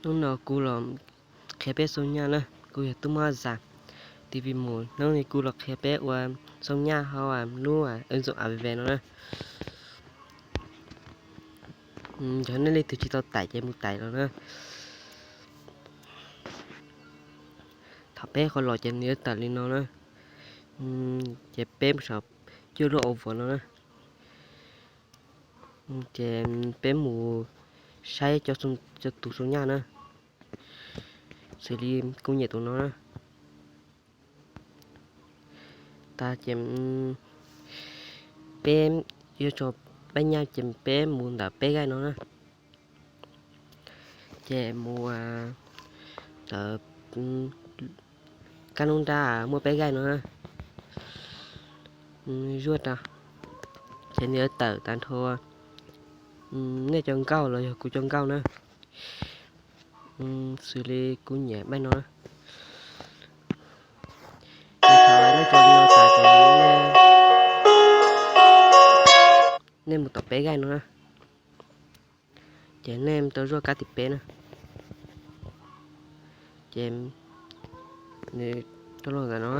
Hnub no kuv los qhia peb xoo nyaj na, kuv yog Tub Mab Zam, TV mus hnub no kuv los qhia peb ua xoo nyaj hauv lub ứng dụng App no na. Yog nej leej twg tsis tau tải ces mus tải los na. Thaum peb qhov los ces nws yuav tawm li no na. Ces peb mus saum cuaj lub au vuam no na. Ces peb mus saib cov tus xoo nyaj na. Xws li kuv nyem tus no na. Tas ces peb yuav tso peb nyaj ces peb mus ntawm peb gai no na. Ces mus ntawm kab nub nrab muaj peb gai no na. Zuaj rau, ces nws yuav tawm tag nrho nej cov nkauj los yog kuv cov nkauj na. Xws li kuv nyem peb no na. Ces thaum nej tso li no tas ces nej mus tom peb gai no na. Ces nej tau zuaj kab tim peb na. Ces nws rau los ntawm no.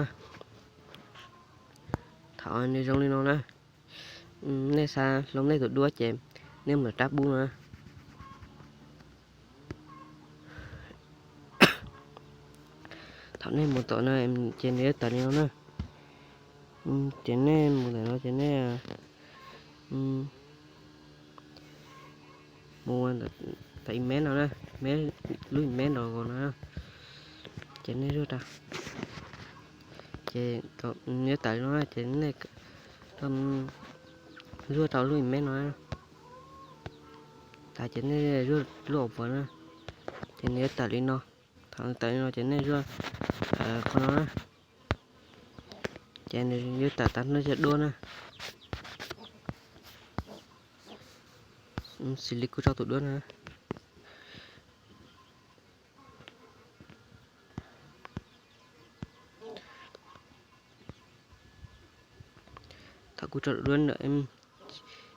Thaum nws zoo li no na, nej xav hloov nej tus duab ces nej mus tom rab pub no na. Thaum nej mus tom no ces nws yuav tawm li no na. Ces nej mus ntawm no ces nej mus ntawm email no na, lub email no no, ces nej zuaj rau. Ces nws yuav tawm li no ces nej zuaj rau lub email no. Tas ces nej zuaj lub au vuam na, ces nws yuav tawm li no. Thaum nws tawm li no ces nej zuaj qhov no na. Ces nws yuav tawm tag nej cov duab na. Xws li kuv tso tus duab na. Thaum kuv tso tus duab,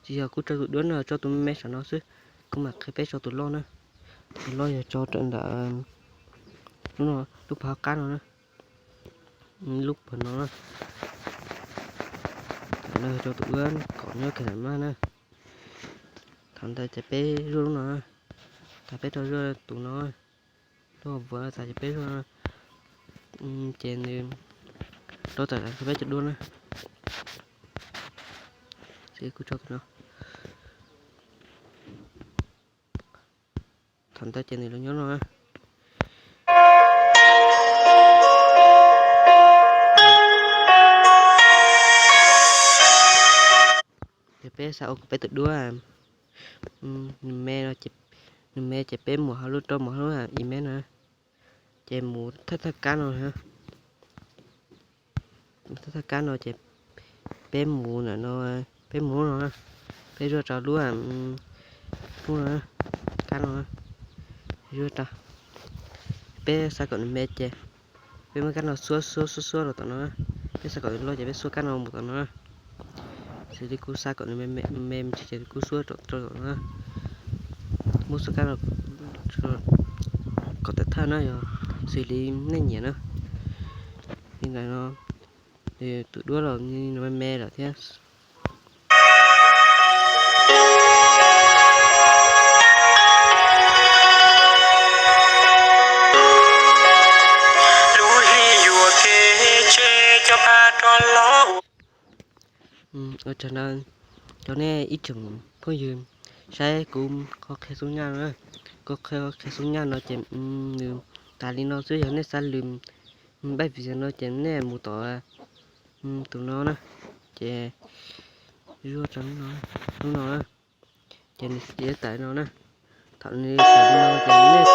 tsis yog, kuv tso tus duab no tso tus me me saum no xwb. Kuv mam qhia peb tso tus loj na. Tus loj yog tso rau ntawm lub, lub pov hav qab no na. Lub pov no na. Thaum no yog tso tus duab kom nyob kiag ntawm no na. Thaum ntawd ces peb zuaj lub no. Tas peb rau zuaj tus no. Lub au vuam tas ces peb zuaj, ces nws rov tawm peb cov duab na. Kuv tso tus no. Thaum ntawd ces nws los nyob no na. Ces peb xav ua kom peb tus duab nws me no, nws me ces peb mus hauv lub, rau mus hauv lub email no. Ces mus thawj thawj kab no. Thawj thawj kab no ces peb mus ntawm no, peb mus lub no, peb zuaj rau lub, lub no, kab no, zuaj rau. Peb xav kom nws me ces peb muab kab no xuab xuab xuab xuab rau tom no. Peb xav kom nws loj ces peb xuab kab no mus tom no. Xws li kuv xav kom nws me me me ntsis ces kuv xuab rau tom no. Muab xuab kab no kom tawm thawj na, yog xws li nej nyiam na. Li ntawd no, tus duab los nws me me lawm thiab. Ua tsaug ntau rau nej ib tsoom phooj ywg saib kuv qhov qhia xub nyaj no. Kuv qhov qhia xub nyaj no ces nws tas li no xwb. Yog nej xav lwm npaij video no ces nej mus tom tus no na, ces zuaj rau lub no na, ces nws yuav tawm no na. Thaum nws tawm li no ces nej